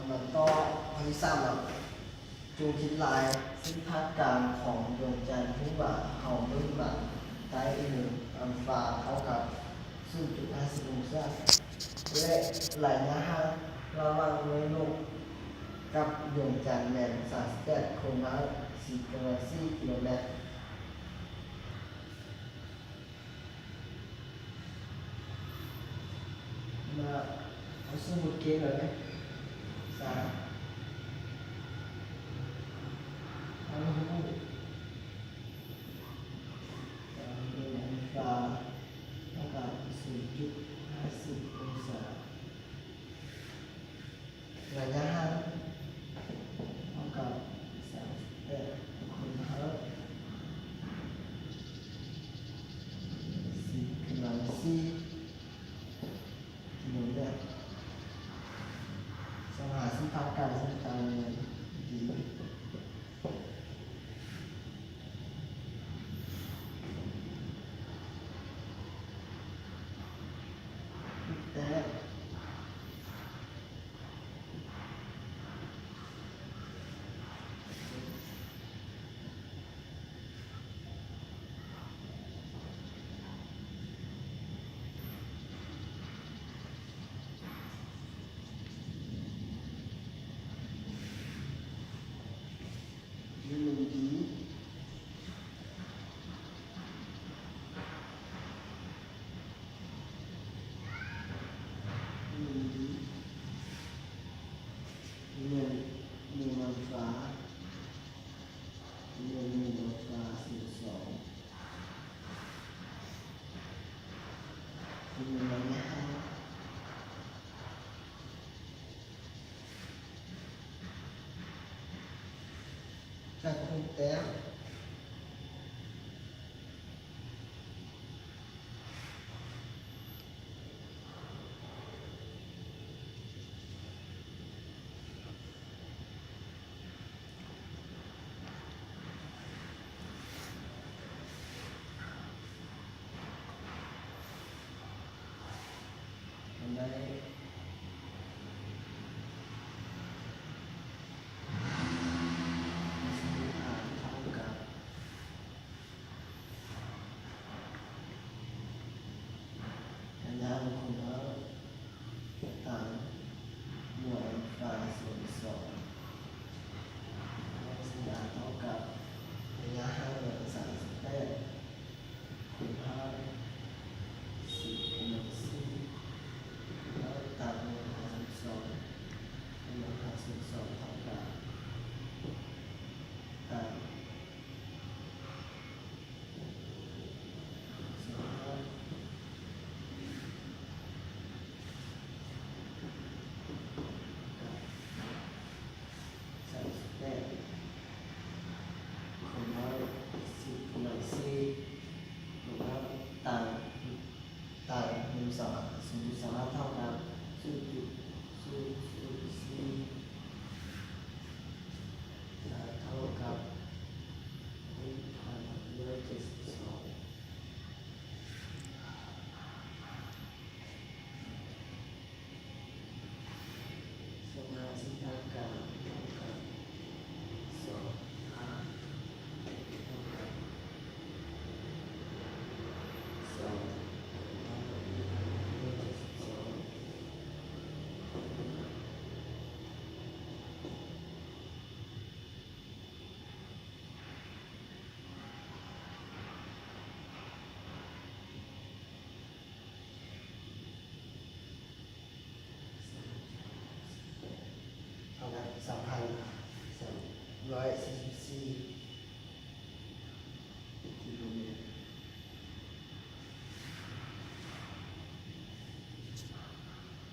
ຕໍ່ຂໍ້ທີສາມເນາະ ຈົ່ງຄິດລາຍເສັ້ນຜ່ານກາງຂອງດວງຈັນ ຮູ້ວ່າເຮົາເບິ່ງມາໃຕ້ເໜືອອັນຟ້າເທົ່າກັບສູນຈຸດຫ້າສິບອົງສາ ແລະ ໄລຍະຫ່າງລະຫວ່າງໜ່ວຍໂລກກັບດວງຈັນແມ່ນສາມສິບແປດໂຄງຮ້ອຍສີ່ກຳລັງສີ່ກິໂລແມັດ. ມາເອົາສົມມຸດເກມເລີຍ ສາມ ເອົາຮູ້ ເປັນອັນຟ້າເທົ່າກັບສູນຈຸດຫ້າສິບອົງສາ. ໄລຍະຫ່າງເທົ່າກັບສາມສິບແປດຄູນຫ້າສິບກຳລັງສີ່ກິໂລແມັດ. ຊອກຫາເສັ້ນຜ່ານກາງເສັ້ນກາງແມ່ນດີ ແຕ້ມ. ແມ່ນໜຶ່ງອັນຟ້າ ແມ່ນໜຶ່ງອັນຟ້າສູນສອງ ແມ່ນໜຶ່ງອັນຫ້າ ຈັບຫົກແຕ້ມ. ໄດ້ ເທົ່າກັບ ໄລຍະຫ່າງຄູນຫ້າ ຕາມໜ່ວຍອັນຟ້າສ່ວນສອງ ເທົ່າກັບໄລຍະຫ່າງສາມສິບແປດຄູນຫ້າສິບກຳລັງສີ່ ແລ້ວຕາມໜ່ວຍຫ້າສິບສອງ ໜ່ວຍຫ້າສິບສອງເທົ່າກັບ ຕາມ ສາມສິບແປດ ຄູນຮ້ອຍສິບກຳລັງສີ່ ຫຼືວ່າຕາງ ຕາງໜຶ່ງສອງ ສູນຈຸດສອງຫ້າ ເທົ່າກັບສູນຈຸດສູນສູນສີ່ ເທົ່າກັບໜຶ່ງພັນໜຶ່ງຮ້ອຍເຈັດສິບສອງ. ສະມາຊິກທາງການເທົ່າກັບສອງ ເທົ່າກັບສອງ ເທົ່າກັບໜຶ່ງພັນໜຶ່ງຮ້ອຍເຈັດສິບສອງ. ເທົ່າກັບສອງພັນສາມຮ້ອຍສີ່ສິບສີ່.